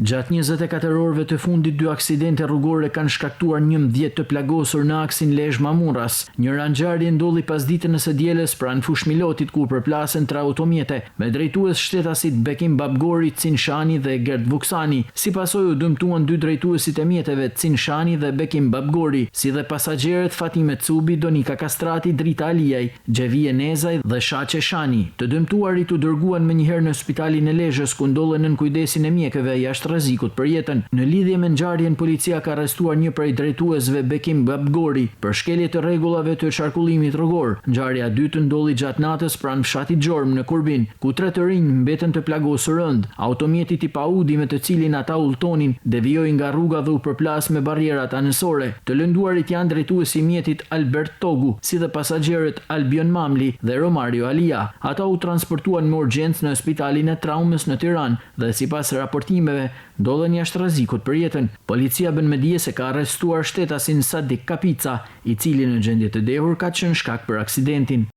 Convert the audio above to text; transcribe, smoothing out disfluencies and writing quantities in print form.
Gjatë 24 orëve të fundit dy aksidente rrugore kanë shkaktuar 11 të plagosur në aksin Lezhë-Mamurras. Njëra ngjarje ndodhi pasditen e së dielës pranë Fushë-Milotit ku u përplasën tre automjete, me drejtues shtetasit Bekim Babgori, Cin Shani dhe Gert Vuksani. Si pasojë u dëmtuan dy drejtuesit e mjeteve, Cin Shani dhe Bekim Babgori, si dhe pasagjerët Fatime Cubi, Donika Kastrati, Drita Aliaj, Xhevije Nezaj dhe Shaqe Shani. Të dëmtuarit u dërguan menjëherë në spitalin e Lezhës, ku ndodhen nën kujdesin e mjekëve, jashtë rrezikut për jetën. Në lidhje me ngjarjen, policia ka arrestuar një prej drejtuesve, Bekim Babgori, për shkelje të rregullave të qarkullimit rrugor. Ngjarja e dytë ndodhi gjatë natës pranë fshatit Gjorm në Kurbin, ku tre të rinj mbetën të plagosur rëndë. Automjeti tip Audi me të cilin ata udhëtonin, devijoi nga rruga dhe u përplas me barrierat anësore. Të lënduarit janë drejtuesi i mjetit Albert Togu, si dhe pasagjerët Albion Mamli dhe Romario Alia. Ata u transportuan me urgjencë në Spitalin e Traumës në Tiranë dhe sipas raportimeve, ndodhen jashtë rrezikut për jetën. Policia bën me dije se ka arrestuar shtetasin Sadik Kapica, i cili në gjendje të dehur ka qenë shkak për aksidentin.